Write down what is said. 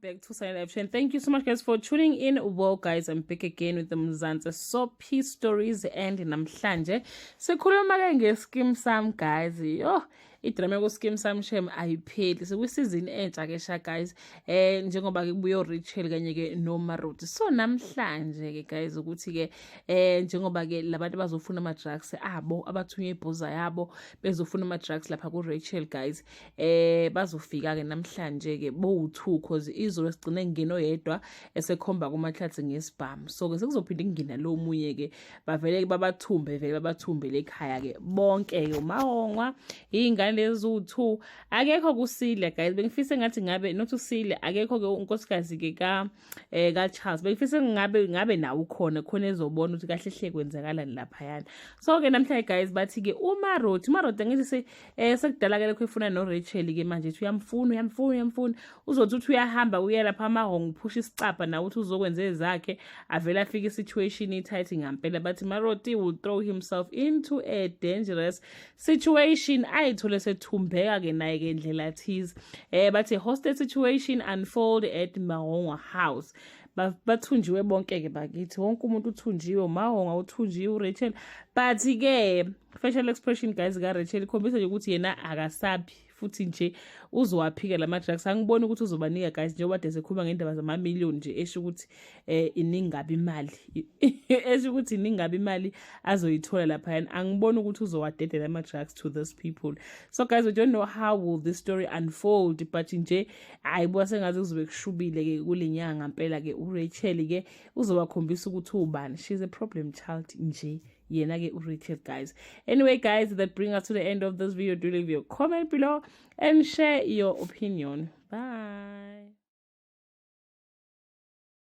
Back to Sunny Live Chain. Thank you so much, guys, for tuning in. Well, guys, I'm back again with the Mzansi Soapie Stories, and namhlanje sikhuluma ke nge-Skeem Saam, guys. Yo, idrama ku-Skeem Saam shem ayipheli. Sekwisizini entsha ke sha, guys. Njengoba ke kubuye uRachel kanye ke noMaruti. So namhlanje ke, guys, ukuthi ke njengoba ke labantu bazofuna ama drugs abo abathunywe ibhoza yabo bezofuna ama drugs lapha ku Rachel, guys. Bazofika ke namhlanje ke bowu2, 'cause izolo sigcine ngene oyedwa esekhomba kuMahlatsi ngesibhamu. So ke sekuzophinda kungena lo munye ke, bavele babathumbe, vele babathumbele ekhaya ke bonke ke, uMahongwa, iy'ngane lezi u2. Akekho kusile, guys. Bengifise ngathi ngabe not usile, akekho ke unkosikazi ke ka Charles. Bengifise ngabe nawe ukhona khona ezobona ukuthi kahle hle kwenzakalani laphayana. So ke namhlanje, guys, bathi ke uMaroti angithi se sekudala ke lokho efuna no Rachel ke manje, uthi uyamfuna, uyamfuna, uyamfuna. Uzothi uthi uyahamba uya lapha amahongo, uphusha isicabha nawe, uthi uzokwenza ezakhe, avele afike i-situation i-tight ngampela. Bathi Maroti will throw himself into a dangerous situation, ayithole sethumbeka ke naye ke ndlela thize. Bathi hostage situation unfold at Mahonga house. Bathunjiwe bonke ke bakithi, wonke umuntu uthunjiwe, uMahonga uthunjiwe, uRachel. But ke facial expression, guys, ka Rachel ikhombisa nje ukuthi yena akasabi futhi nje uzowaphika lama drugs. Angiboni ukuthi uzobanika, guys, njengoba kade sekhuluma ngendaba zama-million nje, esho ukuthi iningabi imali, esho ukuthi iningabi imali azoyithola laphayana. Angiboni ukuthi uzowadedela ama-drugs to those people. So guys, we don't know how will this story unfold, but nje hayi, buka sengathi kuzobe kushubile-ke kule nyanga ngampela-ke. uRachel-ke uzobakhombisa ukuthi ubani. She's a problem child nje yena-ke uRachel, guys. Anyway, guys, that bring us to the end of this video. Do leave your comment below and share your opinion. Bye.